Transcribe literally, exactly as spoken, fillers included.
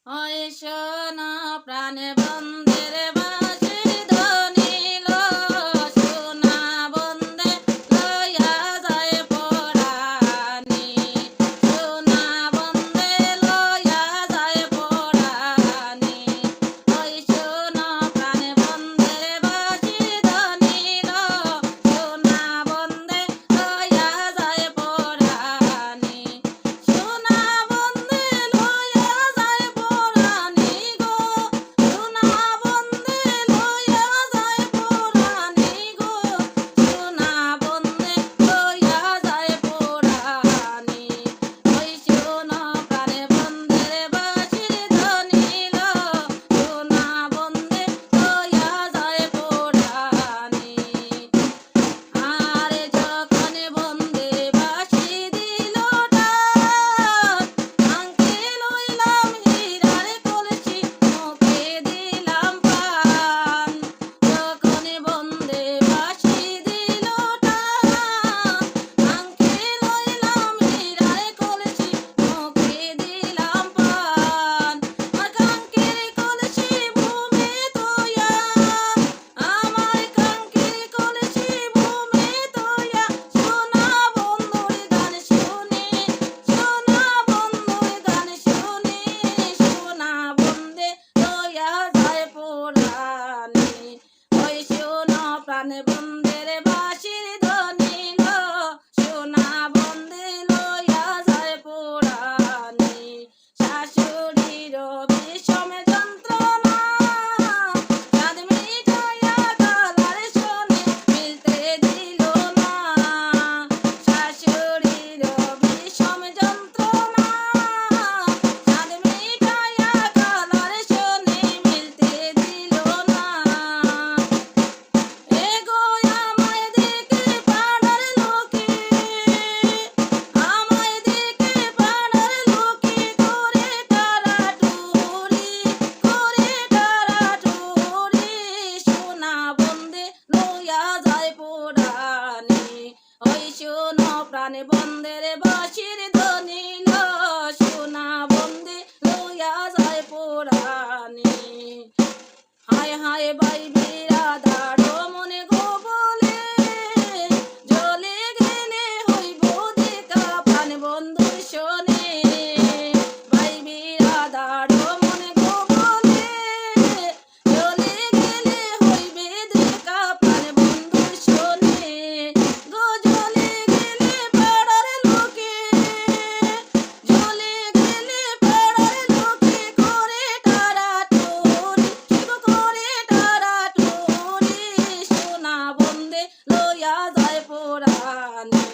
ওই শোনো প্রাণ বন্ধের বাঁশির ধ্বনি লো, সোনা বন্ধে লইয়া যায় পরানি, সোনা বন্ধে লইয়া যায় পরানি। ওই শোনো প্রাণ বন্ধের বাঁশির ধ্বনি লো, সোনা বন্ধে লইয়া যায় পরানি। সোনা বন্ধে লইয়া যায় পরানি গো, সোনা বন্ধে লইয়া যায় পরানি গো, সোনা বন্ধে লইয়া যায় পরানি। ওই শোনো প্রাণ বন্ধের বাঁশির ধ্বনি লো, সোনা বন্ধে লইয়া যায় পরানি। আর যখন বন্ধে বাঁশি দিল টান, আংটি লইলাম হীরার কলসি, মুখে দিলাম পান। যখন বন্ধে বাঁশি দিল টান, আংটি লইলাম হীরার কলসি, মুখে দিলাম পান। আর কাঙ্ক্ষের কলসি বুমে থইয়া, আমার কাঙ্ক্ষের কলসি বুমে থইয়া, সোনা বন্ধুর গান শুনি, সোনা বন্ধুর গান শুনি, সোনা বন্ধে লইয়া যায় পরানি। ওই শোনো প্রাণ বন্ধের বাঁশির ধ্বনি লো, সোনা বন্ধে লইয়া যায় পরানি। শাশুড়ির বিষম যন্ত্রণা, চাঁদ মিটাইয়া কালার শনি মিলতে দিল না। শাশুড়ির বিষম যন্ত্রণা, চাঁদ মিটাইয়া কালার শনি মিলতে দিল না। এগো আমায় দেখে পাড়ার লোকে, আমায় দেখে পাড়ার লোকে করে টারাটুরি, করে টারাটুরি। সোনা বন্ধে লইয়া যায় পরানি। ওই শোনো প্রাণ বন্ধের বাঁশির ধ্বনি লো, সোনা বন্ধে লইয়া যায় পরানি। হায় হায় ভাই বিরাদার মনে গো বলে, জ্বলে গেলে হইব দেখা প্রাণ বন্ধুর শনি। ভাই বিরাদার মনে গো বলে, জ্বলে গেলে হইবে দেখা প্রাণ বন্ধুর শনি। গো জ্বলে গেলে পাড়ার লোকে, জ্বলে গেলে পাড়ার লোকে করে টারাটুরি, শুধু করে টারাটুরি। সোনা বন্ধে লইয়া যায় পরানি।